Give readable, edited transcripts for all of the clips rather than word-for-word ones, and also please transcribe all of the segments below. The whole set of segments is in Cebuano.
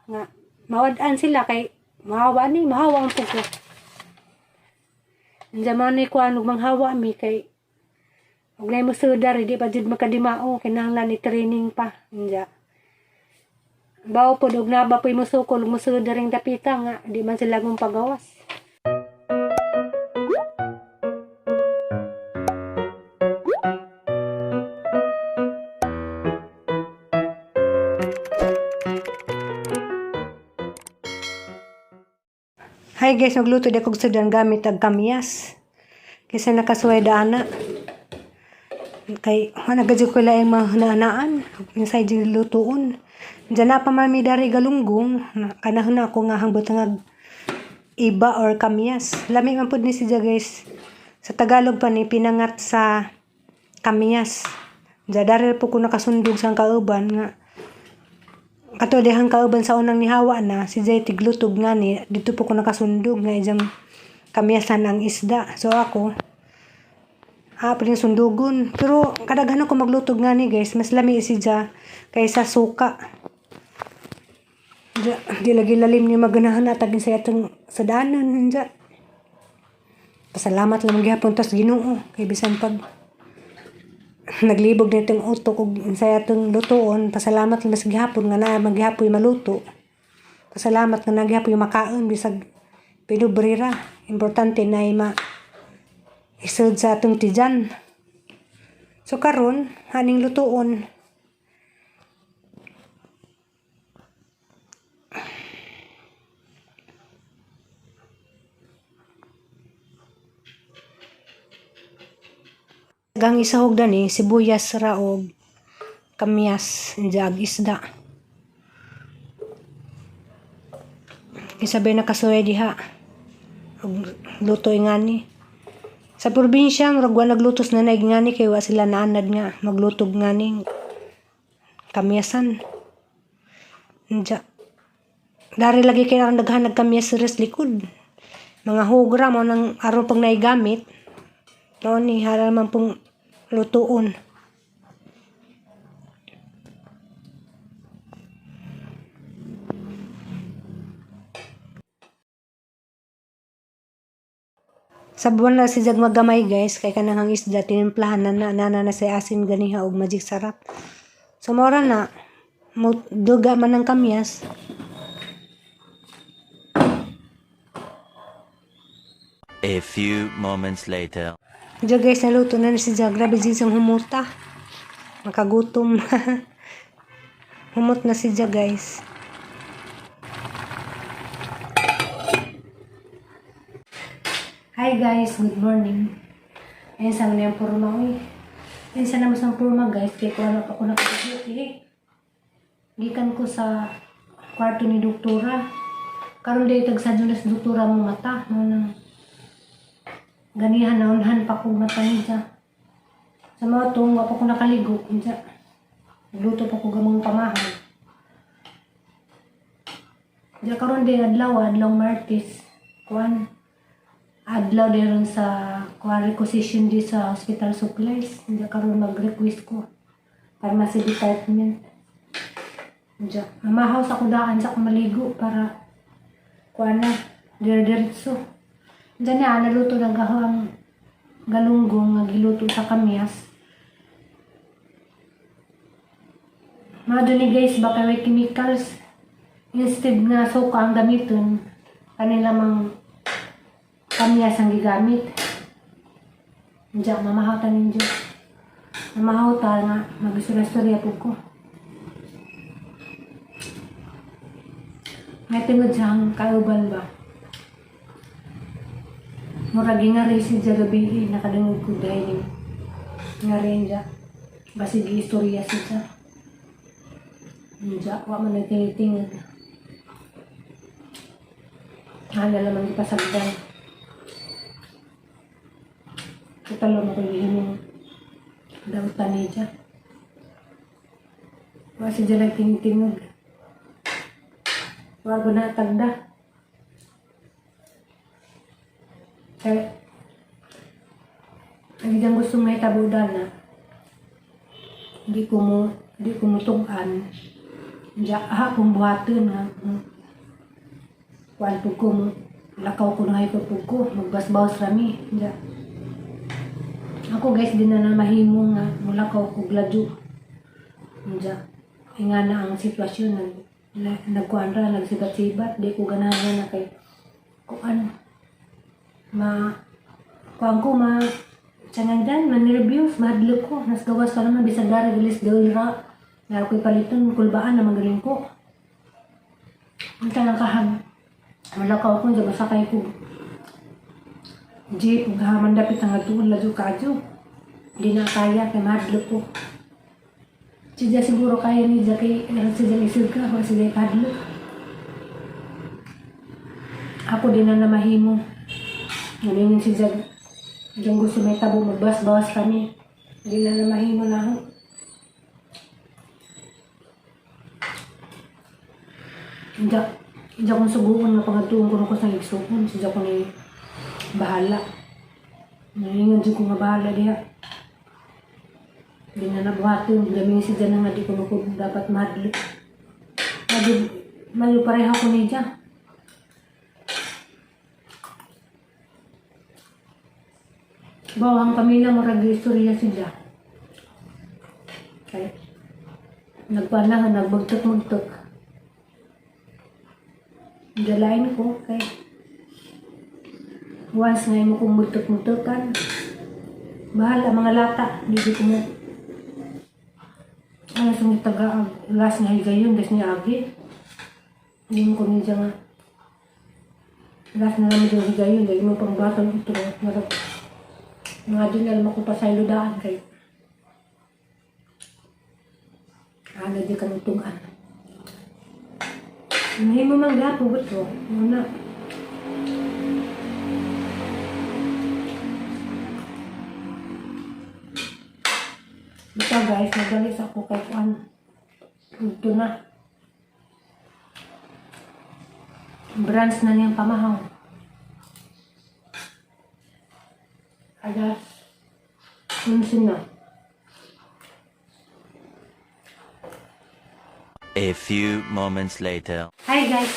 Nga mawad-an sila kay mahawa ni, mahawa ang pugo. Diyan man ni kuan ug manghawa mi kay ug nay mo sudar di pa jud makadimao, kinahanglan ni training pa. Diyan. Bawo pod og naba po'y musukol ug musudar ring dapita nga di man sila mong pagawas. Hi guys, magluto di akong sudan gamit ang kamyas. Kaysa nakasuway ana. Kay wala gadyo ko laing mahanaan. Inside di lutuon. Diyan na pa mami dari galunggong. Kanahon na ako nga hangbot nga iba or kamyas. Lami man pud ni siya, guys. Sa Tagalog pa ni pinangat sa kamyas. Diyan dari po ko nakasundog sa kauban nga kato dihang kauban sa unang nihawa na si Jay tiglutog nga ni dito po ko nakasundog nga ijang kamyasan ang isda. So ako pwede sundugon. Pero kadaghan ako maglutog nga ni, guys, mas lami siya kaysa suka. Diya, di lagi lalim ni maganahan atagin sa atong sadanan diya. Pasalamat lang gihapon tas Ginoo kay bisan pag naglibog na itong utok ug sa atong lutuon, pasalamat lang sa gihapon nga naa maghihapoy maluto. Pasalamat nga naghihapoy makaon bisag pinubre ra. Importante na ma isod sa atong tiyan. So karon haning lutuon. Gang isahog dani sibuyas ra og kamyas ag isda. Isabay nakasuway diha. Og lutoy ngani. Sa probinsya murag wa naglutos na naig ngani kay wa sila naanad nga maglutog ngani kamyasan. Diya. Dari lagi kay ang daghan nagkamyas sa likod. Mga hugra mo nang aron pag naigamit. Noon ni haral man pong lutuon. Sa buwan na si Jag magamay, guys, kay kanang ang isda tinimplahan na na na, na, na sa asin ganiha og magic sarap. So mora na mo duga man ang kamyas. A few moments later. Diya guys, naluto na na si Jag. Grabe din siyang humuta. Makagutom. Humot na si Jag, guys. Hi guys, good morning. Ayun sa mga yung purma, uy. Ayun sa naman sa purma, guys, kaya kung ano pa ako nakapag eh. Gikan ko sa kwarto ni doktora. Karon day tagsadyo na sa doktora mo mata. No, nang ganihan na unhan pa ko mata niya. Sa mga tong, wa pa ko nakaligo. Niya. Nagluto pa ko gamang pamahay. Diya karon day adlaw, adlaw Martes. Kuan adlaw din sa kuan requisition di sa hospital supplies. Diya karon mag-request ko. Pharmacy department. Diya. Mamahaw sa kudaan sa kumaligo para kuan na dire-diretso. Diyan na, naluto na gaho ang galunggong nga giluto sa kamyas. Mga ni guys, baka may chemicals. Instead nga suka ang gamiton, kanila mang kamyas ang gigamit. Diyan, mamahaw ta ninyo. Mamahaw ta nga, mag-istorya po ko. May tingod siyang kauban ba? Murag ngari si gabi, nakadungog ko dahil ngari niya. Basig istorya siya. Diya, wa man nagtingig-tingog. Hala naman ipasagdan. Total mo ko himong dautan niya. Wa siya nagtingig-tingog. Wa ko na tagda. Kaya, ang diyang gusto may tabudan na, hindi ko mo tugan. Ja, akong buhaton nga kuan pud ko mo lakaw ko na ko pud ko magbasbawas rami. Ja. Ako, guys, di na na mahimo nga mulakaw ko gladyo. Ja. Nga na ang sitwasyon nagkuan ra, nagsibat-sibat, di ko ganahan na kay kuan ma kuan ko ma tsangandan, ma-nervous, mahadlok ko. Nas gawas pa naman, bisag dari gilis ra. Naro ko'y paliton, kulbaan na magaling ko. Ang tanang kahag. Wala ka ako, di ba sakay ko jeep, haman dapit ang atuon, ladyo kaadyo. Di na kaya, kay mahadlok ko. Siya siguro kaya ni Jackie, kay siya isig ka, ako siya kahadlok. Ako din na namahimo. Ngayon si Jag, yung gusto may tabo, magbas-bawas kami. Di na namahimo na ako. Hindi, hindi akong suguon nga pangatuon ko ko sa igsuon. Siya ko ni bahala. Nahingan ko nga bahala diha. Di na nabuhaton. Dami si Jan nga di ko ko dapat mahadlok. Madu, mayo pareha ko ni Jan. Bawang pamilya mo rag istorya si Ja. Kay nagpanahan, nagbagtok-magtok. Dalain ko kay once nga mo kong mugtok-mugtokan, bahala mga lata, di ko mo ano sa mga taga last nga higayon, das niya agi. Hindi mo ko niya nga last na naman yung higayon, dahil mo pang batang ito. Marag, mga din alam ako pa sa iludaan kay ano di ka nutungan. Mahimo man gapo ko. Muna. Basta guys, nagalis ako kay kuan. Ito na. Branch na niyang pamahaw. 11 na. A few moments later. Hi guys.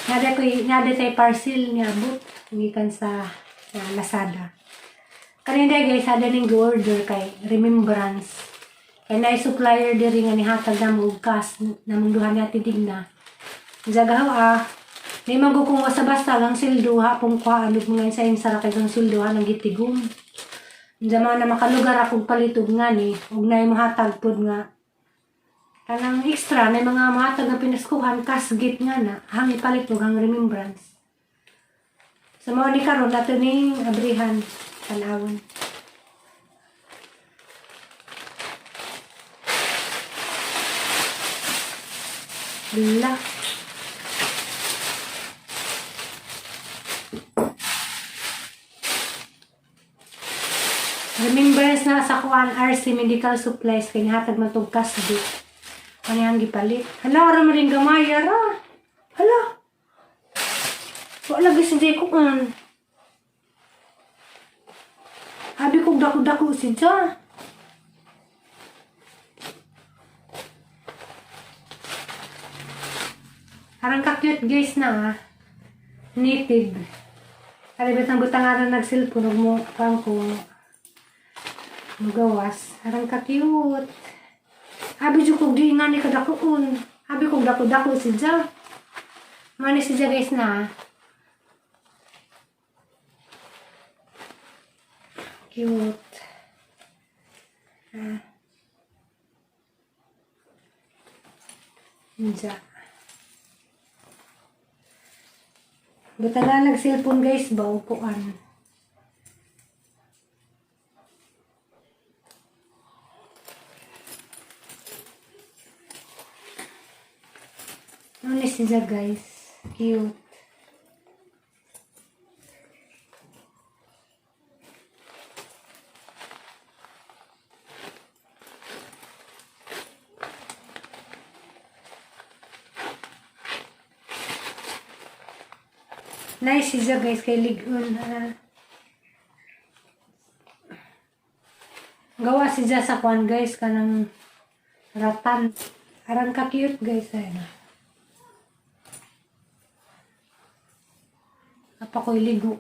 Nada ko nada tay parcel niya abot gikan sa Lazada. Kanina guys, ada ning order kay remembrance. Kay naay supplier diri nga nihatag na mo og cash namong duha ni Ate Digna. Jagaw ah. May man kung basta-basta lang sildo ha pong kuhaan og mga insa ra kay kang sildo ha nang gitigom. Diyan na makalugar akong palit og nga ni ug naay mohatag pod nga kanang extra may mga mahatag nga pinaskuhan kasgit nga na hang ipalit og hang remembrance. Sa mao ni karon ato ning abrihan tanawon. Hala. Remembrance na sa kuan RC Medical Supplies kay hatag man tog kasgit. Ano ang gipalit? Hala, ara mo rin gamay, ara. Hala. Wala lagi si Jacob man. Habi kong dako-dako si Ja. Parang ka-cute guys na ah. Native. Ari ba't ang butang ara nag-cellphone ug mo pang ko magawas. Arang ka-cute. Abi jud kog di nga ni kadakoon. Abi kog dako-dako si Ja. Mani si Ja guys na. Cute. Ah. Ja. Buta na nag-cellphone guys ba upuan. Ano siya guys? Cute. Nice siya guys kay ligon. Ah. Gawa siya sa kwan guys kanang Ratan. Aran ka cute, guys, ayun. Apa ko'y ligo.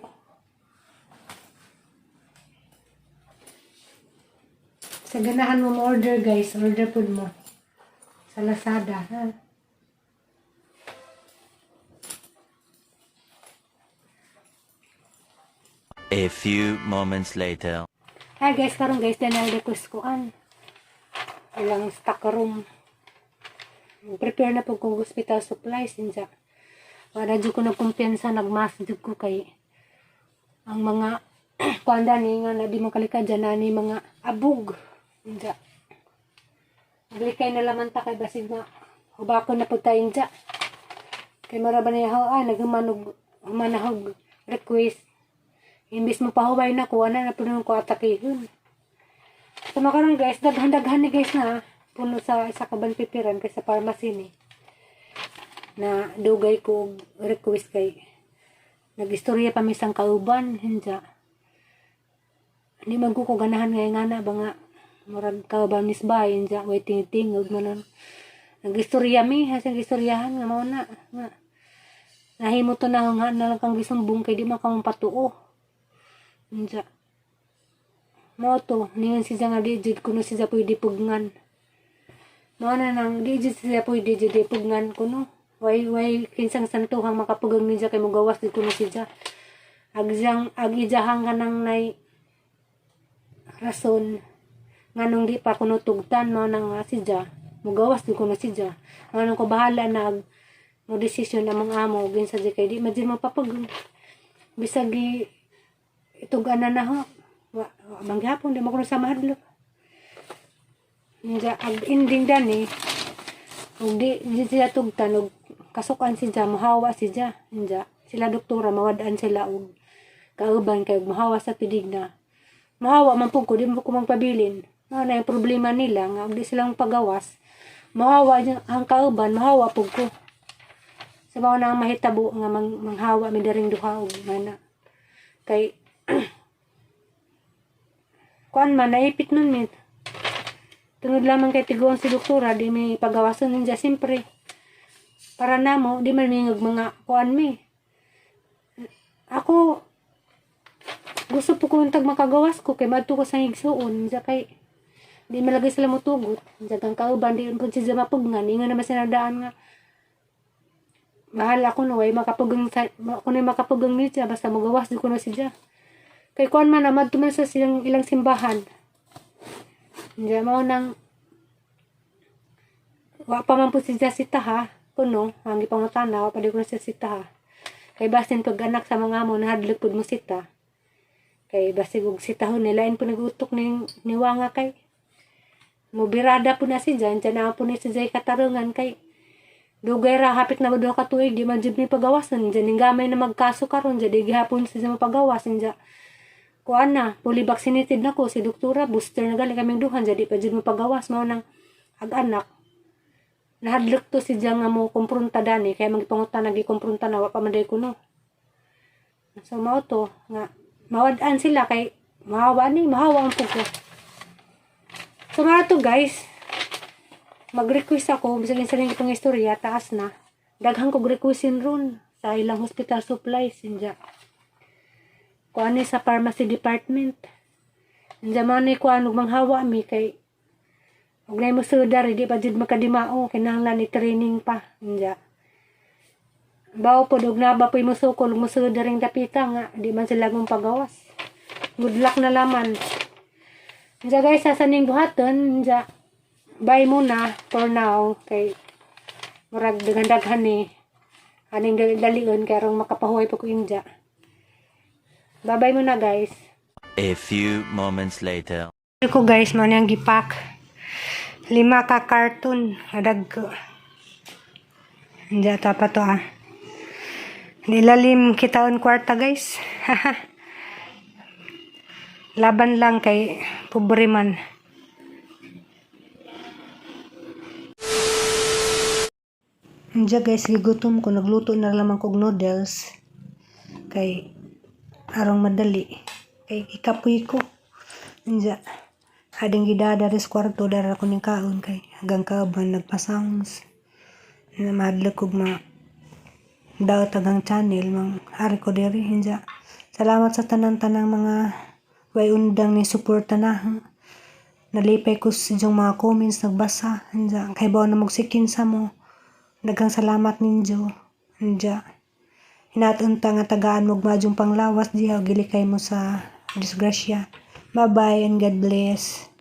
Sa ganahan mo mo-order, guys, order food mo. Sa Lazada, ha? A few moments later. Hi guys, karon guys, dahil request ko an. Ilang stock room. Prepare na po kong hospital supplies inja. Wala jud ko nagkumpiyansa, nagmask jud ko kay ang mga kuan ni nga na di makalika dyan na ni mga abog. Inja. Naglikay na laman ta kay basig na hubako na po tayo, inja. Kay mara ba niya ah, naghumanog humanahog request. Imbis mo pahuway na kuha na na puno ko atakihon. So makaron guys, daghan-daghan ni guys na puno sa isa ka banpipiran kay sa pharmacy ni. Na dugay ko og request kay nagistorya pa mi sang kauban hinja. Hindi man ko ganahan nga nga na ba nga murag kauban misbay hinja way tingtingog man nun. Nagistorya mi, hasang gistoryahan nga mao na nga nahimo to na nga na lang kang gisumbong kay di man ka patuo. Unsa? Mao to, ningon siya nga di jud kuno siya pwede pugngan. Mao na nang di jud siya pwede jud pugnan kuno. Way kinsang santuhang makapugang niya kay mogawas di kuno siya. Agjang agijahang kanang nay rason nganong di pa kuno tugtan, mao na nga siya mogawas di kuno siya. Nganong ko bahala na ag mo desisyon among amo ginsa di kay di man jud mapapag bisag gi itug-ana na ho. Wa man gihapon di mo kuno sa mahadlok. Nga ag ending dani ug di siya tugtan og kasukan siya, mohawa siya. Inja sila doktora mawad-an sila og kauban kay mohawa sa pidigna. Mohawa man pud ko, di mo ko magpabilin. Mao na yung problema nila nga og di silang pagawas. Mohawa ang kauban, mohawa pud ko. Sa mao na ang mahitabo nga manghawa mi diring duha og mana. Kay kuan man naipit nun mi. Tungod lamang kay tiguang si doktora, di may pagawasan ninja siyempre. Para namo, di man mingag mga kuan mi. Ako, gusto po ko tag makagawas ko kay madto ko sa igsuon ninja kay di malagay sila motugot. Ninja kang kauban, di po siya mapugnan. Ingon naman sinadaan nga, bahala ko no, ay makapugang, ako na makapugang niya, basta magawas di ko na siya. Kay kuan man, madto man sa silang ilang simbahan. Hindi mao nang wa pa man po siya sita ha. Kuno, ang gipangutana, wa pa di ko na siya sita ha. Kay basin pag anak sa mga amo, nahadlok pud mo sita. Kay basig og sitahon nila, po nagutok ni niwanga kay mobirada po na siya, dyan na po ni siya katarungan kay dugay ra hapit na 2 ka tuig di man jud ni pagawasan dyan ning gamay na magkaso karon dyan di gihapon siya mapagawas dyan kuan na fully vaccinated na ko si doktora, booster na gali kaming duhan dyan di pa jud mapagawas. Mao nang ag anak nahadlok to si nga mo kumpronta dani kaya magpangutan nagikumpronta na wa pa man day kuno. So mao to nga mawad-an sila kay mahawa ni mahawa ang pugo. So mao to guys, mag-request ako bisag sa ning itong istorya taas na daghan kog requestin ron sa ilang hospital supplies inja kuan ni sa pharmacy department inja man ni kuan ug manghawa mi kay ug nay mo sudar di pa jud makadimao, kinahanglan ni training pa inja bawo pod og naba po'y musukol ug musudar ring dapita nga di man sila mong pagawas. Good luck na laman inja guys sa saning buhaton inja. Bye muna for now kay murag daghan-daghan ni aning dali-dalion kay aron makapahuway pa ko inja. Bye bye muna, guys. A few moments later. Ko guys, man yung gipak. 5 ka carton. Adag ko. Hindi ata pa to ah. Nilalim kitaon kwarta, guys. Laban lang kay pobre man. Hindi guys, gigutom ko. Nagluto na lamang kog noodles. Kay arong madali. Kay ikapoy ko. Inja. Ading gidada sa kwarto dara ko ning kaon kay hanggang kaban nagpa-sounds. Na mahadlok kog ma daot agang channel mang ari ko diri hinja. Salamat sa tanan-tanang mga way undang ni suporta na. Nalipay ko sa inyong mga comments nagbasa. Hinja kay bawo na mogsikin sa mo. Daghang salamat ninyo. Hinja. Hinaot unta nga tagaan mo og maayong panglawas diha ug gilikay mo sa disgrasya. Bye-bye and God bless.